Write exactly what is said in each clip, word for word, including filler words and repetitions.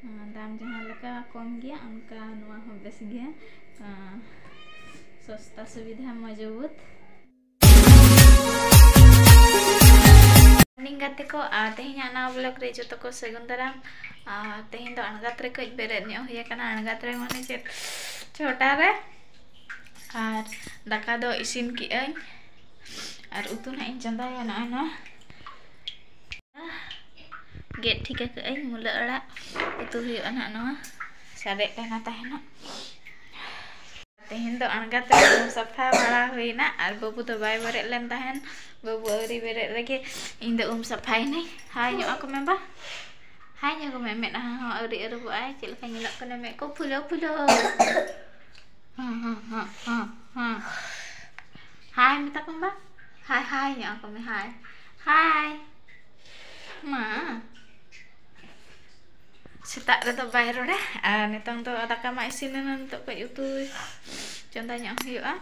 ᱫᱟᱢ ᱡᱟᱦᱟᱸ ᱞᱮᱠᱟ ᱠᱚᱢ ᱜᱮᱭᱟ, ᱚᱱᱠᱟ ᱱᱚᱣᱟ ᱦᱚᱸ ᱵᱮᱥ ᱜᱮᱭᱟ᱾ ᱥᱚᱥᱛᱟ, ᱥᱩᱵᱤᱫᱷᱟ, ᱢᱚᱡᱽᱵᱩᱛ᱾ ᱢᱚᱨᱱᱤᱝ ᱜᱟᱛᱮ ᱠᱚ, ᱟᱨ ᱛᱮᱦᱮᱧᱟᱜ ᱱᱟᱣᱟ ᱵᱞᱚᱜ ᱨᱮ ᱡᱚᱛᱚ ᱠᱚ ᱥᱟᱹᱜᱩᱱ ᱫᱟᱨᱟᱢ᱾ ᱟᱨ ᱛᱮᱦᱮᱧ ᱫᱚ ᱟᱬᱜᱟᱛ ᱨᱮ ᱠᱟᱹᱡ ᱵᱮᱨᱮᱫ ᱧᱚᱜ ᱦᱩᱭ ᱟᱠᱟᱱᱟ, ᱟᱬᱜᱟᱛ ᱨᱮ ᱢᱟᱱᱮ ᱪᱮᱫ, ᱪᱷᱚᱴᱟ ᱨᱮ᱾ ᱟᱨ ᱫᱟᱠᱟ ᱫᱚ ᱤᱥᱤᱱ ᱠᱮᱜᱼᱟᱹᱧ, ᱟᱨ ᱩᱛᱩ ᱱᱟᱜ ᱤᱧ ᱪᱚᱸᱫᱟᱭᱟ᱾ ᱱᱚᱜᱼᱚᱭ ᱱᱚᱣᱟ ᱜᱮᱫ ᱴᱷᱤᱠ ᱟᱠᱟᱜᱼᱟᱹᱧ ᱢᱩᱞᱟᱹ ᱟᱲᱟᱜ, ᱩᱛᱩ ᱦᱩᱭᱩᱜᱼᱟ ᱱᱟᱜ ᱱᱚᱣᱟ᱾ ᱥᱟᱨᱮᱡ ᱞᱮᱱᱟ ᱛᱟᱦᱮᱱᱚᱜ᱾ ᱛᱮᱦᱮᱧ ᱫᱚ ᱟᱬᱜᱟᱛ ᱨᱮ ᱩᱢ ᱥᱟᱯᱷᱟ ᱵᱟᱲᱟ ᱦᱩᱭᱱᱟ, ᱟᱨ ᱵᱟᱹᱵᱩ ᱫᱚ ᱵᱟᱭ ᱵᱮᱨᱮᱫ ᱞᱮᱱ ᱛᱟᱦᱮᱱ᱾ ᱵᱟᱹᱵᱩ ᱟᱹᱣᱨᱤ ᱵᱮᱨᱮᱫ ᱨᱮᱜᱮ ᱤᱧ ᱫᱚ ᱩᱢ ᱥᱟᱯᱷᱟᱭᱮᱱᱟᱹᱧ᱾ ᱦᱟᱭ ᱧᱚᱜ ᱟᱠᱚ ᱢᱮ ᱵᱟ, ᱦᱟᱭ ᱧᱚᱜ ᱟᱠᱚ ᱢᱮ᱾ ᱢᱮᱫᱦᱟ ᱦᱚᱸ ᱟᱹᱣᱨᱤ ᱟᱹᱨᱩᱵᱚᱜᱼᱟᱭ, ᱪᱮᱫ ᱞᱮᱠᱟ ᱧᱮᱞᱚᱜ ᱠᱟᱱᱟ ᱢᱮᱫ ᱠᱚ ᱯᱷᱩᱞᱟᱹᱣ ᱯᱷᱩᱞᱟᱹᱣ᱾ ᱦᱚᱸ, ᱦᱚᱸ, ᱦᱚᱸ, ᱦᱚᱸ, ᱦᱚᱸ᱾ ᱦᱟᱭ ᱢᱮᱛᱟ ᱠᱚᱢ ᱵᱟ, ᱦᱟᱭ, ᱦᱟᱭ ᱧᱚᱜ ᱟᱠᱚ ᱢᱮ, ᱦᱟᱭ, ᱦᱟᱭ᱾ ᱢᱟ᱾ ᱥᱮᱛᱟᱜ ᱨᱮᱫᱚ ᱵᱟᱭ ᱨᱚᱲᱟ, ᱟᱨ ᱱᱤᱛᱚᱝ ᱫᱚ ᱫᱟᱠᱟ ᱢᱟ ᱤᱥᱤᱱ ᱮᱱᱟ, ᱱᱤᱛᱚᱜ ᱠᱟᱹᱡ ᱩᱛᱩ ᱪᱚᱸᱫᱟ ᱧᱚᱜ ᱦᱩᱭᱩᱜᱼᱟ᱾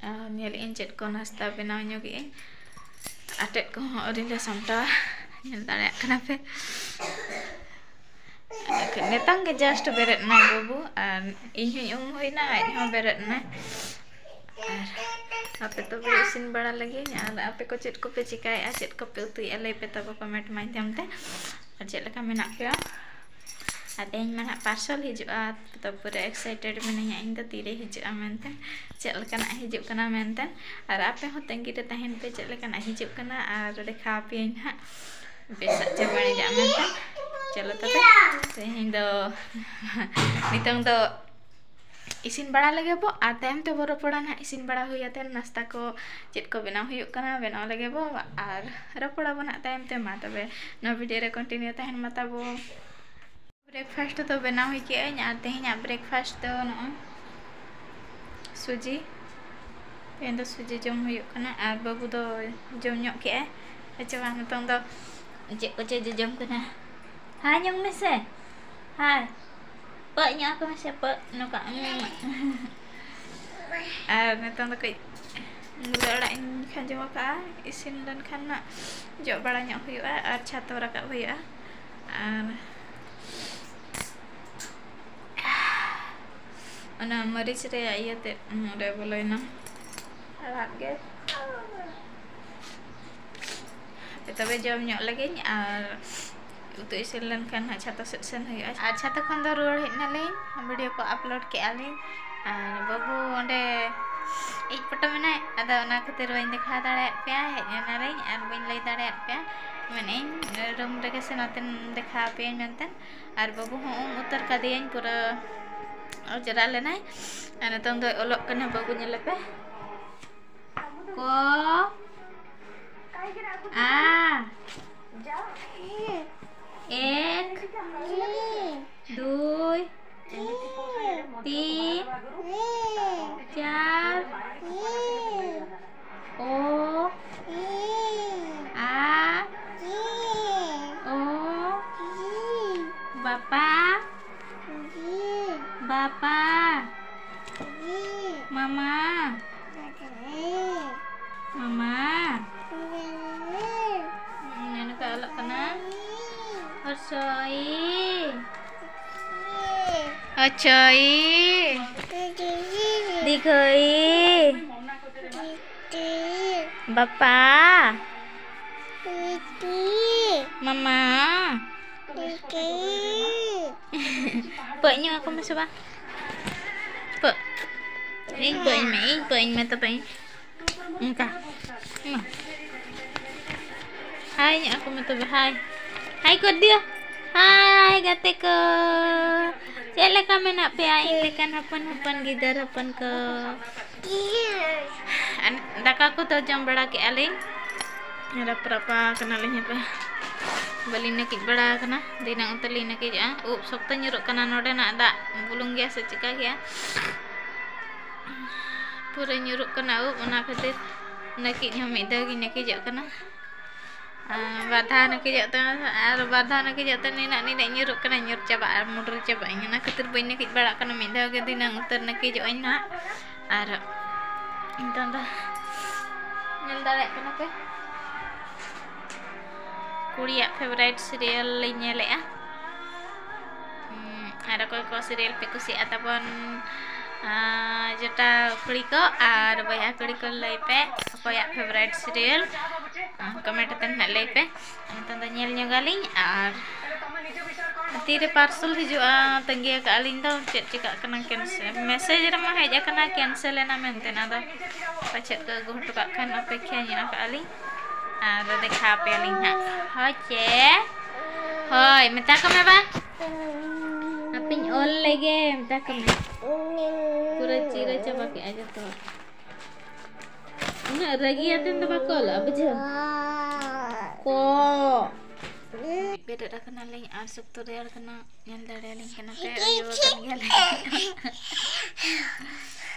ᱟᱨ ᱧᱮᱞᱮᱫ ᱟᱹᱧ ᱪᱮᱫ ᱠᱚ ᱱᱟᱥᱛᱟ ᱵᱮᱱᱟᱣ ᱧᱚᱜᱮᱫ ᱟᱹᱧ᱾ ᱟᱴᱮᱫ ᱠᱚᱦᱚᱸ ᱟᱹᱣᱨᱤ ᱞᱮ ᱥᱟᱢᱴᱟᱣᱟ, ᱧᱮᱞ ᱫᱟᱲᱮᱭᱟᱜ ᱠᱟᱱᱟ ᱯᱮ᱾ ᱱᱤᱛᱚᱝ ᱜᱮ just ᱵᱮᱨᱮᱫ ᱮᱱᱟᱭ ᱵᱟᱹᱵᱩ, ᱟᱨ ᱤᱧ ᱦᱚᱸᱧ ᱩᱢ ᱦᱩᱭᱱᱟ, ᱟᱡ ᱦᱚᱸ ᱵᱮᱨᱮᱫ ᱮᱱᱟᱭ᱾ ᱟᱨ ᱟᱯᱮ ᱛᱚᱵᱮ ᱤᱥᱤᱱ ᱵᱟᱲᱟ ᱞᱟᱹᱜᱤᱫ, ᱟᱨ ᱟᱯᱮ ᱠᱚ ᱪᱮᱫ ᱠᱚᱯᱮ ᱪᱤᱠᱟᱹᱭᱮᱫᱼᱟ, ᱪᱮᱫ ᱠᱚᱯᱮ ᱩᱛᱩᱭᱮᱫᱼᱟ, ᱞᱟᱹᱭ ᱯᱮ ᱛᱟᱵᱚ comment ᱢᱟᱫᱽᱫᱷᱚᱢ ᱛᱮ᱾ ᱟᱨ ᱪᱮᱫ ᱞᱮᱠᱟ ᱢᱮᱱᱟᱜ ᱯᱮᱭᱟ? ᱟᱨ ᱛᱮᱦᱮᱧ ᱢᱟ ᱱᱟᱦᱟᱜ parcel ᱦᱤᱡᱩᱜᱼᱟ, ᱛᱚ ᱯᱩᱨᱟᱹ excited ᱢᱤᱱᱟᱹᱧᱟ ᱤᱧ ᱫᱚ ᱛᱤᱨᱮ ᱦᱤᱡᱩᱜᱼᱟ ᱢᱮᱱᱛᱮ, ᱪᱮᱫ ᱞᱮᱠᱟᱱᱟᱜ ᱦᱤᱡᱩᱜ ᱠᱟᱱᱟ ᱢᱮᱱᱛᱮ᱾ ᱟᱨ ᱟᱯᱮ ᱦᱚᱸ ᱛᱟᱺᱜᱤ ᱨᱮ ᱛᱟᱦᱮᱱ ᱯᱮ, ᱪᱮᱫ ᱞᱮᱠᱟᱱᱟᱜ ᱦᱤᱡᱩᱜ ᱠᱟᱱᱟ, ᱟᱨ ᱫᱮᱠᱷᱟᱣ ᱟᱯᱮᱭᱟᱹᱧ ᱱᱟᱦᱟᱜ ᱵᱮᱥᱟᱜ ᱪᱮ ᱵᱟᱹᱲᱤᱡᱟᱜ ᱢᱮᱱᱛᱮ᱾ ᱪᱚᱞᱚ ᱛᱚᱵᱮ, ᱛᱮᱦᱮᱧ ᱫᱚ ᱱᱤᱛᱚᱝ ᱫᱚ ᱤᱥᱤᱱ ᱵᱟᱲᱟ ᱞᱮᱜᱮ ᱵᱚ, ᱟᱨ ᱛᱟᱭᱚᱢ ᱛᱮᱵᱚ ᱨᱚᱯᱚᱲᱟ ᱱᱟᱦᱟᱜ ᱤᱥᱤᱱ ᱵᱟᱲᱟ ᱦᱩᱭ ᱟᱛᱮ, ᱱᱟᱥᱛᱟ ᱠᱚ ᱪᱮᱫ ᱠᱚ ᱵᱮᱱᱟᱣ ᱦᱩᱭᱩᱜ ᱠᱟᱱᱟ, ᱵᱮᱱᱟᱣ ᱞᱮᱜᱮ ᱵᱚ, ᱟᱨ ᱨᱚᱯᱚᱲᱟᱵᱚ ᱱᱟᱦᱟᱜ ᱛᱟᱭᱚᱢ ᱛᱮ᱾ ᱢᱟ ᱛᱚᱵᱮ, ᱱᱚᱣᱟ video ᱨᱮ continue ᱛᱟᱦᱮᱱ ᱢᱟ ᱛᱟᱵᱚ᱾ Breakfast ᱫᱚ ᱵᱮᱱᱟᱣ ᱦᱩᱭ ᱠᱮᱜᱼᱟᱹᱧ, ᱟᱨ ᱛᱮᱦᱮᱧᱟᱜ breakfast ᱫᱚ ᱱᱚᱜᱼᱚᱭ ᱥᱩᱡᱤ᱾ ᱛᱮᱦᱮᱧ ᱫᱚ ᱥᱩᱡᱤ ᱡᱚᱢ ᱦᱩᱭᱩᱜ ᱠᱟᱱᱟ, ᱟᱨ ᱵᱟᱹᱵᱩ ᱫᱚ ᱡᱚᱢ ᱧᱚᱜ ᱠᱮᱜᱼᱟᱭ᱾ ᱟᱪᱪᱷᱟ, ᱵᱟᱝ, ᱱᱤᱛᱚᱝ ᱫᱚ ᱪᱮᱫ ᱠᱚᱪᱚᱭ ᱡᱚᱡᱚᱢ ᱠᱟᱱᱟ᱾ ᱦᱟᱭ ᱧᱚᱜ ᱢᱮᱥᱮ, ᱦᱟᱭ᱾ ᱯᱟᱹᱜ ᱧᱚᱜ ᱟᱠᱚ ᱢᱮᱥᱮ, ᱯᱟᱹᱜ ᱱᱚᱝᱠᱟ᱾ ᱟᱨ ᱱᱤᱛᱚᱝ ᱫᱚ ᱠᱟᱹᱡ ᱢᱩᱞᱟᱹ ᱟᱲᱟᱜ ᱤᱧ ᱠᱷᱟᱸᱡᱚ ᱟᱠᱟᱫᱼᱟ, ᱤᱥᱤᱱ ᱞᱮᱱᱠᱷᱟᱱ ᱱᱟᱜ ᱡᱚᱜ ᱵᱟᱲᱟ ᱧᱚᱜ ᱦᱩᱭᱩᱜᱼᱟ ᱟᱨ ᱪᱷᱟᱛᱩ ᱨᱟᱠᱟᱵ ᱦᱩᱭᱩᱜᱼᱟ᱾ ᱟᱨ ᱚᱱᱟ ᱢᱟᱹᱨᱤᱪ ᱨᱮᱭᱟᱜ ᱤᱭᱟᱹᱛᱮ ᱚᱸᱰᱮ ᱵᱚᱞᱚᱭᱮᱱᱟ᱾ ᱟᱲᱟᱜ ᱜᱮ᱾ ᱦᱟᱯᱮ ᱛᱚᱵᱮ ᱡᱚᱢ ᱧᱚᱜ ᱞᱮᱜᱤᱧ ᱟᱨ ᱩᱛᱩ ᱤᱥᱤᱱ ᱞᱮᱱᱠᱷᱟᱱ ᱦᱟᱸᱜ ᱪᱷᱟᱛᱟ ᱥᱮᱫ ᱥᱮᱱ ᱦᱩᱭᱩᱜᱼᱟ᱾ ᱟᱨ ᱪᱷᱟᱛᱟ ᱠᱷᱚᱱ ᱫᱚ ᱨᱩᱣᱟᱹᱲ ᱦᱮᱡ ᱱᱟᱞᱤᱧ, ᱵᱷᱤᱰᱤᱭᱳ ᱠᱚ ᱟᱯᱞᱳᱰ ᱠᱮᱜᱼᱟ ᱞᱤᱧ᱾ ᱟᱨ ᱵᱟᱹᱵᱩ ᱚᱸᱰᱮ ᱤᱡ ᱯᱚᱴᱚᱢ ᱮᱱᱟᱭ, ᱟᱫᱚ ᱚᱱᱟ ᱠᱷᱟᱹᱛᱤᱨ ᱵᱟᱹᱧ ᱫᱮᱠᱷᱟᱣ ᱫᱟᱲᱮᱭᱟᱫ ᱯᱮᱭᱟ᱾ ᱦᱮᱡ ᱮᱱᱟᱞᱤᱧ ᱟᱨ ᱵᱟᱹᱧ ᱞᱟᱹᱭ ᱫᱟᱲᱮᱭᱟᱫ ᱯᱮᱭᱟ, ᱢᱮᱱᱮᱫ ᱟᱹᱧ ᱨᱩᱢ ᱨᱮᱜᱮ ᱥᱮ ᱱᱚᱛᱮᱧ ᱫᱮᱠᱷᱟᱣ ᱟᱯᱮᱭᱟᱹᱧ ᱢᱮᱱᱛᱮ᱾ ᱟᱨ ᱵᱟᱹᱵᱩ ᱦᱚᱸ ᱩᱢ ᱩᱛᱟᱹᱨ ᱠᱟᱫᱮᱭᱟᱹᱧ, ᱯᱩᱨᱟᱹ ᱚᱡᱽᱨᱟ ᱞᱮᱱᱟᱭ᱾ ᱟᱨ ᱱᱤᱛᱚᱝ ᱫᱚᱭ ᱚᱞᱚᱜ ᱠᱟᱱᱟ ᱵᱟᱹᱵᱩ, ᱧᱮᱞᱮᱯᱮ᱾ ᱠᱚ ᱟ ᱮᱠ ᱫᱩᱭ ᱛᱤᱱ ᱪᱟᱨ ᱚ ᱟ ᱚ ᱵᱟᱯᱟ ᱵᱟᱯᱟ ᱢᱟᱢᱟ ᱢᱟᱢᱟ ᱱᱚᱝᱠᱟ ᱚᱞᱚᱜ ᱠᱟᱱᱟ᱾ ᱦᱚᱨᱥᱚ ᱤ ᱦᱚᱨᱥᱚ ᱤ ᱫᱤᱜᱷᱚ ᱤ ᱵᱟᱯᱟ ᱢᱟᱢᱟ ᱯᱟᱹᱜ ᱧᱚᱜ ᱟᱠᱚ ᱢᱮ ᱥᱮ ᱵᱟ᱾ ᱯᱟᱹᱜ᱾ ᱤᱧ ᱯᱟᱹᱜ ᱤᱧ ᱢᱮ, ᱤᱧ ᱯᱟᱹᱜ ᱤᱧ ᱢᱮ ᱛᱚᱵᱮ ᱤᱧ᱾ ᱚᱱᱠᱟ᱾ ᱢᱟ᱾ ᱦᱟᱭ ᱧᱚᱜ ᱟᱠᱚ ᱢᱮ ᱛᱚᱵᱮ, ᱦᱟᱭ᱾ ᱦᱟᱭ ᱠᱚᱨ ᱫᱤᱭᱟ᱾ ᱦᱟᱭ ᱜᱟᱛᱮ ᱠᱚ᱾ ᱪᱮᱫ ᱞᱮᱠᱟ ᱢᱮᱱᱟᱜ ᱯᱮᱭᱟ ᱤᱧ ᱞᱮᱠᱟᱱ ᱦᱚᱯᱚᱱ ᱦᱚᱯᱚᱱ ᱜᱤᱫᱟᱹᱨ ᱦᱚᱯᱚᱱ ᱠᱚ? ᱟᱨ ᱫᱟᱠᱟ ᱠᱚᱫᱚ ᱡᱚᱢ ᱵᱟᱲᱟ ᱠᱮᱜᱼᱟ ᱞᱤᱧ᱾ ᱨᱟᱯᱨᱟᱯᱟ ᱠᱟᱱᱟᱞᱤᱧ ᱦᱟᱯᱮ᱾ ᱵᱟᱹᱞᱤᱧ ᱱᱟᱹᱠᱤᱡ ᱵᱟᱲᱟ ᱟᱠᱟᱱᱟ᱾ ᱫᱷᱤᱱᱟᱹᱝ ᱩᱛᱟᱹᱨ ᱞᱤᱧ ᱱᱟᱹᱠᱤᱡᱚᱜᱼᱟ᱾ ᱩᱵ ᱥᱚᱠᱛᱚ ᱧᱩᱨᱩᱜ ᱠᱟᱱᱟ᱾ ᱱᱚᱰᱮᱱᱟᱜ ᱫᱟᱜ ᱵᱩᱞᱩᱝ ᱜᱮᱭᱟ ᱥᱮ ᱪᱤᱠᱟ ᱜᱮᱭᱟ? ᱯᱩᱨᱟᱹ ᱧᱩᱨᱩᱜ ᱠᱟᱱᱟ ᱩᱵ, ᱚᱱᱟ ᱠᱷᱟᱹᱛᱤᱨ ᱱᱟᱹᱠᱤᱡ ᱦᱚᱸ ᱢᱤᱫ ᱫᱷᱟᱣ ᱜᱤᱧ ᱱᱟᱹᱠᱤᱡᱚᱜ ᱠᱟᱱᱟ᱾ ᱟᱨ ᱵᱟᱨ ᱫᱷᱟᱣ ᱱᱟᱹᱠᱤᱡᱚᱜ ᱛᱮ, ᱟᱨ ᱵᱟᱨ ᱫᱷᱟᱣ ᱱᱟᱹᱠᱤᱡᱚᱜ ᱛᱮ ᱱᱤᱱᱟᱹᱜ, ᱱᱤᱱᱟᱹᱜ ᱧᱩᱨᱩᱜ ᱠᱟᱱᱟ, ᱧᱩᱨ ᱪᱟᱵᱟᱜᱼᱟ, ᱢᱩᱰᱨᱤ ᱪᱟᱵᱟᱜ ᱟᱹᱧ᱾ ᱚᱱᱟ ᱠᱷᱟᱹᱛᱤᱨ ᱵᱟᱹᱧ ᱱᱟᱹᱠᱤᱡ ᱵᱟᱲᱟᱜ ᱠᱟᱱᱟ᱾ ᱢᱤᱫ ᱫᱷᱟᱣ ᱜᱮ ᱫᱷᱤᱱᱟᱹᱝ ᱩᱛᱟᱹᱨ ᱱᱟᱹᱠᱤᱡᱚᱜ ᱟᱹᱧ ᱱᱟᱦᱟᱜ᱾ ᱟᱨ ᱱᱤᱛᱚᱝ ᱫᱚ ᱧᱮᱞ ᱫᱟᱲᱮᱭᱟᱜ ᱠᱟᱱᱟ ᱯᱮ, ᱠᱩᱲᱤᱭᱟᱜ favourite serial ᱞᱤᱧ ᱧᱮᱞᱮᱜᱼᱟ᱾ ᱦᱩᱸ, ᱟᱨ ᱚᱠᱚᱭ ᱠᱚ serial ᱯᱮ ᱠᱩᱥᱤᱭᱟᱜᱼᱟ ᱛᱟᱵᱚᱱ, ᱟᱨ ᱡᱚᱴᱟᱣ ᱠᱩᱲᱤ ᱠᱚ ᱟᱨ ᱵᱚᱭᱦᱟ ᱠᱩᱲᱤ ᱠᱚ, ᱞᱟᱹᱭ ᱯᱮ ᱚᱠᱚᱭᱟᱜ favourite serial, comment ᱟᱛᱮ ᱱᱟᱦᱟᱜ ᱞᱟᱹᱭ ᱯᱮ᱾ ᱱᱤᱛᱚᱝ ᱫᱚ ᱧᱮᱞ ᱧᱚᱜᱟᱞᱤᱧ ᱟᱨ ᱛᱤᱨᱮ parcel ᱦᱤᱡᱩᱜᱼᱟ, ᱛᱟᱺᱜᱤ ᱟᱠᱟᱫᱼᱟ ᱞᱤᱧ ᱫᱚ᱾ ᱪᱮᱫ ᱪᱤᱠᱟᱹᱜ ᱠᱟᱱᱟ, cancel, message ᱨᱮᱢᱟ ᱦᱮᱡ ᱟᱠᱟᱱᱟ cancel ᱮᱱᱟ ᱢᱮᱱᱛᱮ᱾ ᱟᱫᱚ ᱯᱟᱪᱮᱫ ᱠᱚ ᱟᱹᱜᱩ ᱦᱚᱴᱚ ᱠᱟᱜ ᱠᱷᱟᱱ ᱚᱯᱮᱠᱷᱟ ᱧᱚᱜ ᱟᱠᱟᱫᱼᱟ ᱞᱤᱧ᱾ ᱟᱨ ᱫᱮᱠᱷᱟᱣ ᱟᱯᱮᱭᱟᱞᱤᱧ ᱦᱟᱸᱜ᱾ ᱦᱳᱭ ᱪᱮ? ᱦᱳᱭ, ᱢᱮᱛᱟ ᱠᱚ ᱢᱮ ᱵᱟ᱾ ᱦᱟᱯᱮᱧ ᱚᱞ ᱞᱮᱜᱮ, ᱢᱮᱛᱟ ᱠᱚ ᱢᱮ᱾ ᱯᱩᱨᱟᱹ ᱪᱤᱨᱟᱹ ᱪᱟᱵᱟ ᱠᱮᱜᱼᱟ ᱡᱚᱛᱚ᱾ ᱩᱱᱟᱹᱜ ᱨᱟᱹᱜᱤ ᱟᱛᱮᱫ ᱫᱚ ᱵᱟᱠᱚ ᱚᱞᱚᱜᱼᱟ, ᱵᱩᱡᱷᱟᱹᱣ? ᱠᱚ᱾ ᱵᱮᱨᱮᱫ ᱟᱠᱟᱱᱟᱞᱤᱧ ᱟᱨ ᱥᱚᱠᱛᱚ ᱨᱮᱭᱟᱲ ᱠᱟᱱᱟ, ᱧᱮᱞ ᱫᱟᱲᱮᱭᱟᱞᱤᱧ ᱠᱟᱱᱟ ᱯᱮ, ᱩᱭᱩ ᱟᱠᱟᱱ ᱜᱮᱭᱟᱞᱤᱧ᱾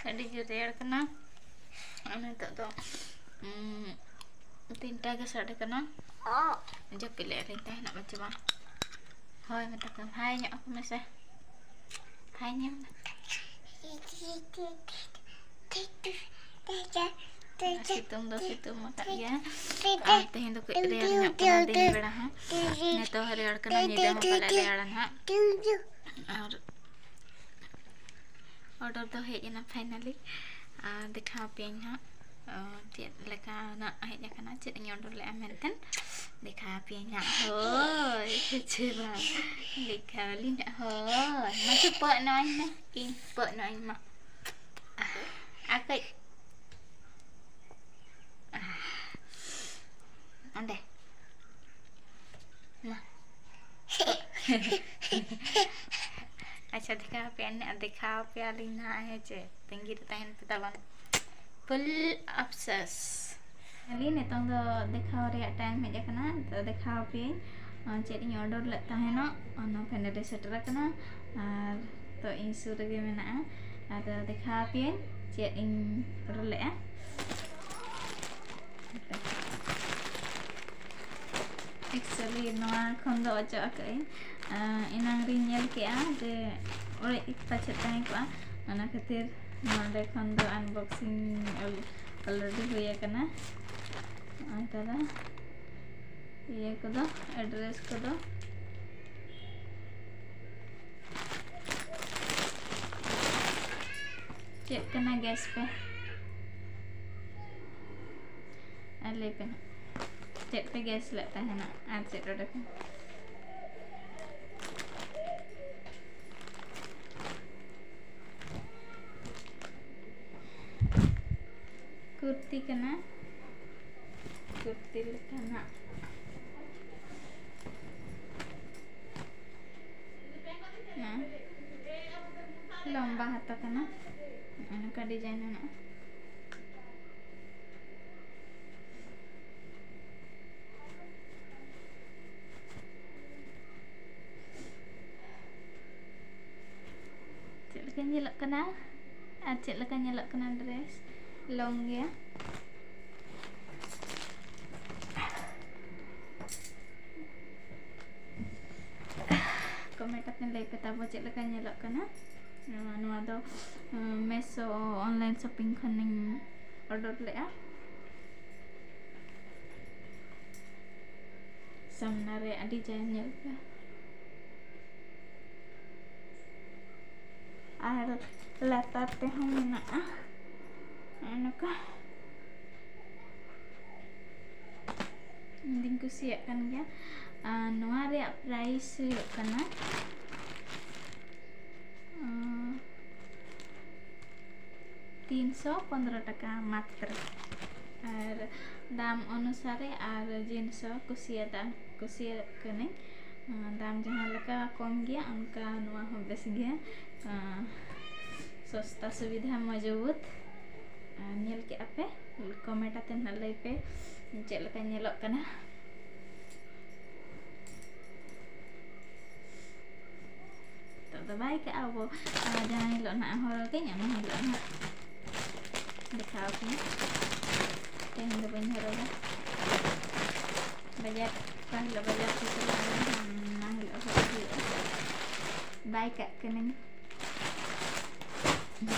ᱟᱹᱰᱤ ᱡᱳᱨ ᱨᱮᱭᱟᱲ ᱠᱟᱱᱟ᱾ ᱟᱨ ᱱᱤᱛᱚᱜ ᱫᱚ, ᱩᱸ, ᱛᱤᱱᱴᱟ ᱜᱮ ᱥᱟᱰᱮ ᱠᱟᱱᱟ᱾ ᱡᱟᱹᱯᱤᱫ ᱞᱮᱫ ᱨᱮᱧ ᱛᱟᱦᱮᱱᱟ, ᱵᱟᱪᱮ ᱵᱟᱝ? ᱦᱳᱭ, ᱢᱮᱛᱟ ᱠᱚᱢ, ᱦᱟᱭ ᱧᱚᱜ ᱟᱠᱚ ᱢᱮᱥᱮ᱾ ᱦᱟᱭ ᱧᱮᱞ ᱢᱮ᱾ ᱥᱤᱛᱩᱝ ᱫᱚ ᱥᱤᱛᱩᱝ ᱟᱠᱟᱫ ᱜᱮᱭᱟ᱾ ᱟᱨ ᱛᱮᱦᱮᱧ ᱫᱚ ᱠᱟᱹᱡ ᱨᱮᱭᱟᱲ ᱧᱚᱜ ᱠᱟᱱᱟ, ᱫᱤᱱ ᱵᱮᱲᱟ ᱦᱚᱸ᱾ ᱱᱤᱛᱚᱜ ᱦᱚᱸ ᱨᱮᱭᱟᱲ ᱠᱟᱱᱟ, ᱧᱤᱫᱟᱹ ᱦᱚᱸ ᱯᱟᱞᱮ ᱨᱮᱭᱟᱲᱟ ᱱᱟᱦᱟᱜ᱾ ᱟᱨ order ᱫᱚ ᱦᱮᱡ ᱮᱱᱟ finally᱾ ᱟᱨ ᱫᱮᱠᱷᱟᱣ ᱟᱯᱮᱭᱟᱹᱧ ᱦᱟᱸᱜ, ᱚ, ᱪᱮᱫ ᱞᱮᱠᱟ ᱱᱟᱜ ᱦᱮᱡ ᱟᱠᱟᱱᱟ, ᱪᱮᱫ ᱤᱧ order ᱞᱮᱫᱼᱟ ᱢᱮᱱᱛᱮ᱾ ᱫᱮᱠᱷᱟᱣ ᱟᱯᱮᱭᱟᱹᱧ ᱦᱟᱸᱜ᱾ ᱦᱳᱭ, ᱵᱩᱡᱷᱟᱹᱣ ᱵᱟᱝ? ᱫᱮᱠᱷᱟᱣ ᱟᱹᱞᱤᱧ ᱦᱟᱸᱜ᱾ ᱦᱳᱭ, ᱢᱟᱥᱮ ᱯᱚᱜ ᱱᱚᱜᱼᱚᱭ ᱢᱮ᱾ ᱤᱧ ᱯᱚᱜ ᱱᱚᱜᱼᱚᱭ ᱢᱟ᱾ ᱟᱨ ᱠᱟᱹᱡ ᱚᱸᱰᱮ᱾ ᱢᱟ᱾ ᱟᱪᱪᱷᱟ, ᱫᱮᱠᱷᱟᱣ ᱟᱯᱮᱭᱟ, ᱫᱮᱠᱷᱟᱣ ᱟᱯᱮᱭᱟᱞᱤᱧ ᱱᱟᱦᱟᱜ, ᱦᱮᱸ ᱪᱮ? ᱛᱟᱺᱜᱤ ᱨᱮ ᱛᱟᱦᱮᱱ ᱯᱮ ᱛᱟᱵᱚᱱ᱾ Full ᱟᱯᱥᱟᱥ᱾ ᱟᱹᱞᱤᱧ ᱱᱤᱛᱚᱝ ᱫᱚ ᱫᱮᱠᱷᱟᱣ ᱨᱮᱭᱟᱜ time ᱦᱮᱡ ᱟᱠᱟᱱᱟ᱾ ᱛᱚ, ᱫᱮᱠᱷᱟᱣ ᱟᱯᱮᱭᱟᱹᱧ, ᱟᱨ ᱪᱮᱫ ᱤᱧ order ᱞᱮᱫ ᱛᱟᱦᱮᱱᱚᱜ, ᱚᱱᱟ finally ᱥᱮᱴᱮᱨ ᱟᱠᱟᱱᱟ᱾ ᱟᱨ ᱛᱚ, ᱤᱧ ᱥᱩᱨ ᱨᱮᱜᱮ ᱢᱮᱱᱟᱜᱼᱟ᱾ ᱟᱫᱚ ᱫᱮᱠᱷᱟᱣ ᱟᱯᱮᱭᱟᱹᱧ ᱪᱮᱫ ᱤᱧ order ᱞᱮᱫᱼᱟ᱾ Actually, ᱱᱚᱣᱟ ᱠᱷᱚᱱ ᱫᱚ ᱚᱪᱚᱜ ᱟᱠᱟᱫ ᱟᱹᱧ᱾ ᱟᱸ, ᱮᱱᱟᱝ ᱨᱤᱧ ᱧᱮᱞ ᱠᱮᱜᱼᱟ ᱡᱮ ᱚᱲᱮᱡ ᱯᱟᱪᱮᱫ ᱛᱟᱦᱮᱸ ᱠᱚᱜᱼᱟ, ᱚᱱᱟ ᱠᱷᱟᱹᱛᱤᱨ ᱱᱚᱰᱮ ᱠᱷᱚᱱ ᱫᱚ unboxing al-, already ᱦᱩᱭ ᱟᱠᱟᱱᱟ᱾ ᱱᱚᱜᱼᱚᱭ ᱛᱟᱨᱟ ᱤᱭᱟᱹ ᱠᱚᱫᱚ, address ᱠᱚᱫᱚ᱾ ᱪᱮᱫ ᱠᱟᱱᱟ ᱜᱮᱥ ᱯᱮ? ᱟᱨ ᱞᱟᱹᱭ ᱯᱮ ᱱᱟᱜ, ᱪᱮᱫ ᱯᱮ ᱜᱮᱥ ᱞᱮᱫ ᱛᱟᱦᱮᱱᱟ? ᱟᱨ ᱪᱮᱫ ᱚᱰᱮ ᱠᱷᱚᱱ? ᱠᱩᱨᱛᱤ ᱠᱟᱱᱟ, ᱠᱩᱨᱛᱤ ᱞᱮᱠᱟᱱᱟᱜ᱾ ᱦᱮᱸ, ᱞᱚᱢᱵᱟ ᱦᱟᱛᱟ ᱠᱟᱱᱟ, ᱱᱚᱜᱼᱚ ᱱᱚᱝᱠᱟ ᱰᱤᱡᱟᱭᱤᱱ ᱢᱮᱱᱟᱜᱼᱟ᱾ ᱪᱮᱫ ᱞᱮᱠᱟ ᱧᱮᱞᱚᱜ ᱠᱟᱱᱟ ᱟᱨ ᱪᱮᱫ ᱞᱮᱠᱟ ᱧᱮᱞᱚᱜ ᱠᱟᱱᱟ ᱰᱨᱮᱥ? ᱞᱚᱝ ᱜᱮᱭᱟ᱾ ᱠᱚᱢᱮᱱᱴ ᱠᱟᱛᱮ ᱞᱟᱹᱭ ᱯᱮ ᱛᱟᱵᱚ ᱪᱮᱫ ᱞᱮᱠᱟ ᱧᱮᱞᱚᱜ ᱠᱟᱱᱟ᱾ ᱱᱚᱣᱟ, ᱱᱚᱣᱟ ᱫᱚ, ᱩᱢ, ᱢᱮᱥᱳ ᱚᱱᱞᱟᱭᱤᱱ ᱥᱚᱯᱤᱝ ᱠᱷᱚᱱᱤᱧ ᱚᱰᱟᱨ ᱞᱮᱫᱼᱟ᱾ ᱥᱟᱢᱱᱟ ᱨᱮ ᱟᱹᱰᱤ ᱪᱮᱦᱨᱟ ᱧᱮᱞᱚᱜ ᱠᱟᱱᱟ᱾ ᱟᱨ ᱞᱟᱛᱟᱨ ᱛᱮᱦᱚᱸ ᱢᱮᱱᱟᱜᱼᱟ ᱱᱚᱜᱼᱚ ᱱᱚᱝᱠᱟ᱾ ᱤᱧ ᱫᱩᱧ ᱠᱩᱥᱤᱭᱟᱜ ᱠᱟᱱ ᱜᱮᱭᱟ᱾ ᱟᱨ ᱱᱚᱣᱟ ᱨᱮᱭᱟᱜ ᱯᱨᱟᱭᱤᱥ ᱦᱩᱭᱩᱜ ᱠᱟᱱᱟ, ᱟᱸ, ᱛᱤᱱᱥᱚ ᱯᱚᱱᱫᱽᱨᱚ ᱴᱟᱠᱟ ᱢᱟᱛᱨᱚ᱾ ᱟᱨ ᱫᱟᱢ ᱚᱱᱩᱥᱟᱨᱮ ᱟᱨ ᱡᱤᱱᱤᱥ ᱦᱚᱸ ᱠᱩᱥᱤᱭᱟᱫᱟ, ᱠᱩᱥᱤᱭᱟᱜ ᱠᱟᱹᱱᱟᱹᱧ᱾ ᱟᱸ, ᱫᱟᱢ ᱡᱟᱦᱟᱸ ᱞᱮᱠᱟ ᱠᱚᱢ ᱜᱮᱭᱟ, ᱚᱱᱠᱟ ᱱᱚᱣᱟ ᱦᱚᱸ ᱵᱮᱥ ᱜᱮᱭᱟ᱾ ᱟᱸ, ᱥᱚᱥᱛᱟ ᱥᱩᱵᱤᱫᱷᱟ ᱢᱚᱡᱽᱵᱩᱛ᱾ ᱟᱨ ᱧᱮᱞ ᱠᱮᱜᱼᱟ ᱯᱮ, ᱠᱚᱢᱮᱱᱴ ᱟᱛᱮ ᱱᱟᱦᱟᱜ ᱞᱟᱹᱭ ᱯᱮ ᱪᱮᱫ ᱞᱮᱠᱟ ᱧᱮᱞᱚᱜ ᱠᱟᱱᱟ᱾ ᱱᱤᱛᱚᱜ ᱫᱚ ᱵᱟᱭ ᱠᱟᱜᱼᱟ ᱟᱵᱚ, ᱟᱨ ᱡᱟᱦᱟᱸ ᱦᱤᱞᱳᱜ ᱱᱟᱦᱟᱜ ᱦᱚᱨᱚᱜᱟᱹᱧ, ᱚᱱᱟ ᱦᱤᱞᱳᱜ ᱱᱟᱦᱟᱜ ᱫᱮᱠᱷᱟᱣ ᱟᱯᱮᱭᱟ᱾ ᱛᱮᱦᱮᱧ ᱫᱚ ᱵᱟᱹᱧ ᱦᱚᱨᱚᱜᱟ᱾ ᱵᱟᱡᱟᱨ, ᱚᱠᱟ ᱦᱤᱞᱳᱜ ᱵᱟᱡᱟᱨ ᱠᱚ ᱪᱟᱞᱟᱜᱼᱟ, ᱚᱱᱟ ᱦᱤᱞᱳᱜ ᱦᱚᱨᱚᱜ ᱦᱩᱭᱩᱜᱼᱟ᱾ ᱵᱟᱭ ᱠᱟᱜ ᱠᱟᱹᱱᱟᱹᱧ᱾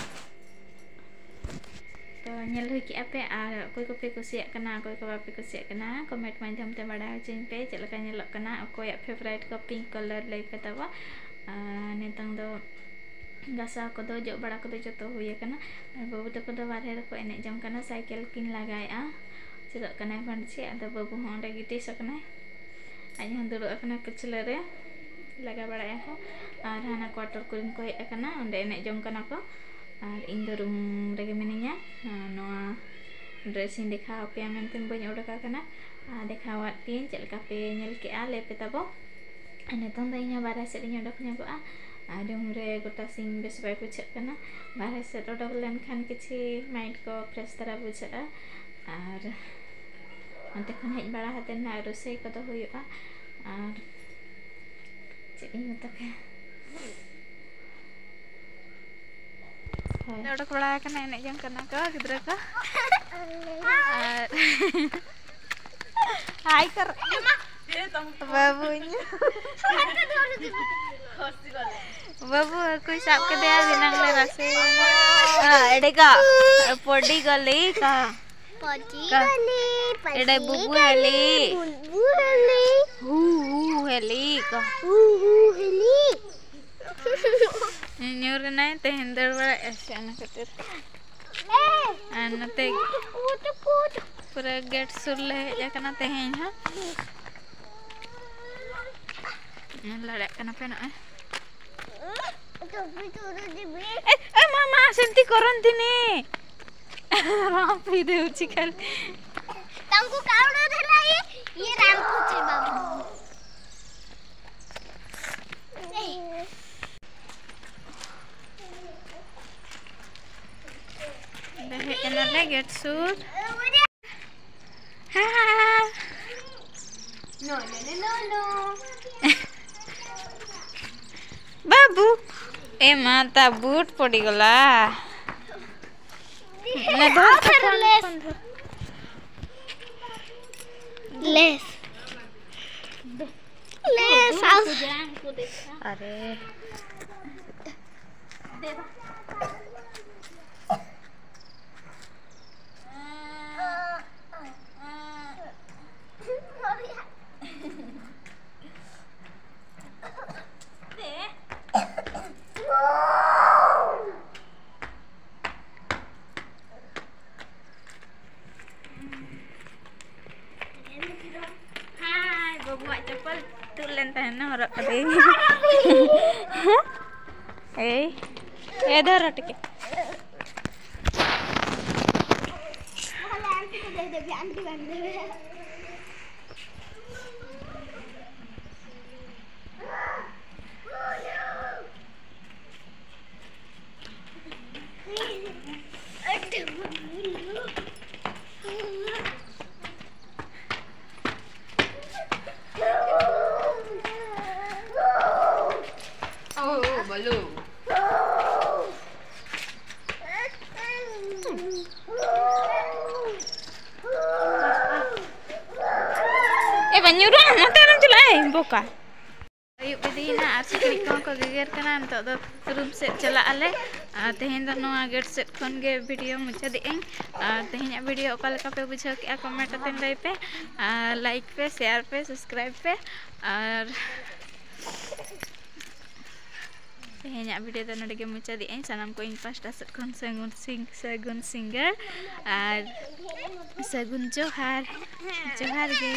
ᱛᱚ, ᱧᱮᱞ ᱦᱩᱭ ᱠᱮᱜᱼᱟ ᱯᱮ, ᱟᱨ ᱚᱠᱚᱭ ᱠᱚᱯᱮ ᱠᱩᱥᱤᱭᱟᱜ ᱠᱟᱱᱟ, ᱚᱠᱚᱭ ᱠᱚ ᱵᱟᱯᱮ ᱠᱩᱥᱤᱭᱟᱜ ᱠᱟᱱᱟ, ᱠᱚᱢᱮᱱᱴ ᱢᱟᱫᱽᱫᱷᱚᱢ ᱛᱮ ᱵᱟᱲᱟᱭ ᱦᱚᱪᱚᱧ ᱯᱮ, ᱪᱮᱫ ᱞᱮᱠᱟ ᱧᱮᱞᱚᱜ ᱠᱟᱱᱟ, ᱚᱠᱚᱭᱟᱜ ᱯᱷᱮᱵᱟᱨᱟᱭᱤᱴ ᱠᱚ ᱯᱤᱝᱠ ᱠᱟᱞᱟᱨ ᱞᱟᱹᱭ ᱯᱮ ᱛᱟᱵᱚ᱾ ᱟᱨ ᱱᱤᱛᱚᱝ ᱫᱚ ᱜᱟᱥᱟᱣ ᱠᱚᱫᱚ, ᱡᱚᱜ ᱵᱟᱲᱟ ᱠᱚᱫᱚ ᱡᱚᱛᱚ ᱦᱩᱭ ᱟᱠᱟᱱᱟ᱾ ᱟᱨ ᱵᱟᱹᱵᱩ ᱛᱟᱠᱚ ᱫᱚ ᱵᱟᱨᱦᱮ ᱨᱮᱠᱚ ᱮᱱᱮᱡ ᱡᱚᱝ ᱠᱟᱱᱟ, ᱥᱟᱭᱠᱮᱞ ᱠᱤᱱ ᱞᱟᱜᱟᱭᱮᱫᱼᱟ, ᱪᱮᱫᱚᱜ ᱠᱟᱱᱟᱭ ᱵᱷᱟᱹᱱᱪᱤ᱾ ᱟᱫᱚ ᱵᱟᱹᱵᱩ ᱦᱚᱸ ᱚᱸᱰᱮ ᱜᱤᱛᱤᱡ ᱟᱠᱟᱱᱟᱭ, ᱟᱡ ᱦᱚᱸ ᱫᱩᱲᱩᱵ ᱟᱠᱟᱱᱟᱭ ᱯᱟᱹᱪᱷᱞᱟᱹ ᱨᱮ, ᱞᱟᱜᱟ ᱵᱟᱲᱟᱭᱮᱫᱼᱟ ᱠᱚ᱾ ᱟᱨ ᱦᱟᱱᱟ quarter ᱠᱚᱨᱮᱱ ᱠᱚ ᱦᱮᱡ ᱟᱠᱟᱱᱟ, ᱚᱸᱰᱮ ᱮᱱᱮᱡ ᱡᱚᱝ ᱠᱟᱱᱟ ᱠᱚ᱾ ᱟᱨ ᱤᱧ ᱫᱚ room ᱨᱮᱜᱮ ᱢᱤᱱᱟᱹᱧᱟ᱾ ᱱᱚᱣᱟ dress ᱤᱧ ᱫᱮᱠᱷᱟᱣ ᱟᱯᱮᱭᱟ ᱢᱮᱱᱛᱮ ᱵᱟᱹᱧ ᱚᱰᱚᱠ ᱟᱠᱟᱱᱟ᱾ ᱟᱨ ᱫᱮᱠᱷᱟᱣᱟᱫ ᱯᱮᱭᱟᱹᱧ ᱪᱮᱫ ᱞᱮᱠᱟ ᱯᱮ ᱧᱮᱞ ᱠᱮᱜᱼᱟ, ᱞᱟᱹᱭ ᱯᱮ ᱛᱟᱵᱚ᱾ ᱟᱨ ᱱᱤᱛᱚᱝ ᱫᱚ ᱤᱧ ᱦᱚᱸ ᱵᱟᱨᱦᱮ ᱥᱮᱫ ᱤᱧ ᱚᱰᱚᱠ ᱧᱚᱜᱚᱜᱼᱟ᱾ ᱟᱨ room ᱨᱮ ᱜᱚᱴᱟ ᱥᱤᱧ ᱵᱮᱥ ᱵᱟᱭ ᱵᱩᱡᱷᱟᱹᱜ ᱠᱟᱱᱟ᱾ ᱵᱟᱨᱦᱮ ᱥᱮᱫ ᱚᱰᱚᱠ ᱞᱮᱱᱠᱷᱟᱱ ᱠᱤᱪᱷᱤ mind ᱠᱚ fresh ᱫᱷᱟᱨᱟ ᱵᱩᱡᱷᱟᱹᱜᱼᱟ᱾ ᱟᱨ ᱚᱱᱛᱮ ᱠᱷᱚᱱ ᱦᱮᱡ ᱵᱟᱲᱟ ᱠᱟᱛᱮ ᱱᱟᱜ ᱨᱳᱥᱮᱭ ᱠᱚᱫᱚ ᱦᱩᱭᱩᱜᱼᱟ᱾ ᱟᱨ ᱪᱮᱫ ᱤᱧ ᱢᱮᱛᱟ ᱯᱮᱭᱟ? ᱦᱳᱭ᱾ ᱚᱰᱚᱠ ᱵᱟᱲᱟ ᱟᱠᱟᱱᱟ, ᱮᱱᱮᱡ ᱡᱚᱝ ᱠᱟᱱᱟ ᱠᱚ ᱜᱤᱫᱽᱨᱟᱹ ᱠᱚ᱾ ᱟᱨ hi ᱠᱚᱨ ᱵᱟᱹᱵᱩᱧ᱾ ᱵᱟᱹᱵᱩ ᱦᱟᱹᱠᱩᱭ ᱥᱟᱵ ᱠᱮᱫᱮᱭᱟ, ᱵᱮᱱᱟᱝ ᱞᱮ ᱨᱟᱥᱮ᱾ ᱮᱰᱮ ᱠᱟ ᱯᱚᱰᱤ ᱜᱚᱞᱤ ᱠᱟ᱾ ᱯᱚᱰᱤ ᱠᱟ᱾ ᱜᱚᱞᱤ, ᱮᱰᱮ ᱯᱚᱰᱤ ᱵᱩᱵᱩ ᱜᱚᱞᱤ, ᱦᱮᱞᱤ᱾ ᱵᱩᱵᱩ ᱦᱮᱞᱤ᱾ ᱦᱩ ᱦᱩ ᱦᱮᱞᱤ ᱠᱟ᱾ ᱦᱩ ᱦᱩ ᱦᱮᱞᱤ᱾ ᱧᱩᱨ ᱮᱱᱟᱭ, ᱛᱮᱦᱮᱧ ᱫᱟᱹᱲ ᱵᱟᱲᱟᱭᱮᱫᱼᱟ ᱥᱮ, ᱚᱱᱟ ᱠᱷᱟᱹᱛᱤᱨ᱾ ᱟᱨ ᱱᱚᱛᱮ ᱯᱩᱨᱟᱹ gate ᱥᱩᱨ ᱞᱮ ᱦᱮᱡ ᱟᱠᱟᱱᱟ ᱛᱮᱦᱮᱧ ᱦᱚᱸ᱾ ᱧᱮᱞ ᱫᱟᱲᱮᱭᱟᱜ ᱠᱟᱱᱟ ᱯᱮ ᱱᱚᱜᱼᱚᱭ᱾ ᱮ, ᱮ, ᱢᱟ, ᱢᱟ, ସେମିତି କରନ୍ତିନି। ରାମ ପିଇ ଦେଉଛି ଖାଲି। ତାଙ୍କୁ କାଉଡ଼ ଦେଲା ଇଏ, ଇଏ ରାମ କହୁଛି ବାବୁ। ᱮ। ᱦᱮᱡ ᱮᱱᱟᱞᱮ gate ᱥᱩᱨ। ᱦᱟ, ᱦᱟ, ᱦᱟ। No, no, no, no, no। ବାବୁ। ଏ ମା, ତା ବୁଟ୍ ପଡ଼ିଗଲା। ନା, ଧର, ଆଉ ଥରେ ଧର, ଲେସ୍। ଧର, ଧର। ଲେସ୍। ଲେସ୍, ଆଉ ଆରେ। ᱟᱫᱚ ᱤᱧ ᱮᱭ, ᱮ ᱫᱷᱚᱨᱚ ᱴᱤᱠᱤ᱾ Oh, balloon. ᱮ ᱵᱟᱹᱧ ᱧᱩᱨᱩᱜᱼᱟ, ᱱᱚᱛᱮ ᱟᱞᱚᱢ ᱪᱟᱞᱟᱜᱼᱟ, ᱮ ᱵᱚᱠᱟ᱾ ᱟᱹᱭᱩᱵ ᱤᱫᱤᱭᱮᱱᱟ ᱟᱨ ᱥᱤᱠᱲᱤᱡ ᱠᱚᱦᱚᱸ ᱠᱚ ᱜᱮᱜᱮᱨ ᱠᱟᱱᱟ᱾ ᱱᱤᱛᱚᱜ ᱫᱚ ᱨᱩᱢ ᱥᱮᱫ ᱪᱟᱞᱟᱜ ᱟᱞᱮ᱾ ᱟᱨ ᱛᱮᱦᱮᱧ ᱫᱚ ᱱᱚᱣᱟ ᱜᱮᱴ ᱥᱮᱫ ᱠᱷᱚᱱ ᱜᱮ ᱵᱷᱤᱰᱤᱭᱳ ᱢᱩᱪᱟᱹᱫᱮᱜ ᱟᱹᱧ᱾ ᱟᱨ ᱛᱮᱦᱮᱧᱟᱜ ᱵᱷᱤᱰᱤᱭᱳ ᱚᱠᱟ ᱞᱮᱠᱟ ᱯᱮ ᱵᱩᱡᱷᱟᱹᱣ ᱠᱮᱜᱼᱟ, ᱠᱚᱢᱮᱱᱴ ᱟᱛᱮ ᱞᱟᱹᱭ ᱯᱮ᱾ ᱟᱨ ᱞᱟᱭᱤᱠ ᱯᱮ, ᱥᱮᱭᱟᱨ ᱯᱮ, ᱥᱟᱵᱥᱠᱨᱟᱭᱤᱵᱽ ᱯᱮ᱾ ᱟᱨ ᱛᱮᱦᱮᱧᱟᱜ ᱵᱷᱤᱰᱤᱭᱳ ᱫᱚ ᱱᱚᱰᱮ ᱜᱮ ᱢᱩᱪᱟᱹᱫᱮᱜ ᱟᱹᱧ᱾ ᱥᱟᱱᱟᱢ ᱠᱚ ᱤᱧ ᱯᱟᱦᱴᱟ ᱥᱮᱫ ᱠᱷᱚᱱ ᱥᱟᱹᱜᱩᱱ ᱥᱤᱝ-, ᱥᱟᱹᱜᱩᱱ ᱥᱤᱸᱜᱟᱹᱲ ᱟᱨ ᱥᱟᱹᱜᱩᱱ ᱡᱚᱦᱟᱨ᱾ ᱡᱚᱦᱟᱨ ᱜᱮ᱾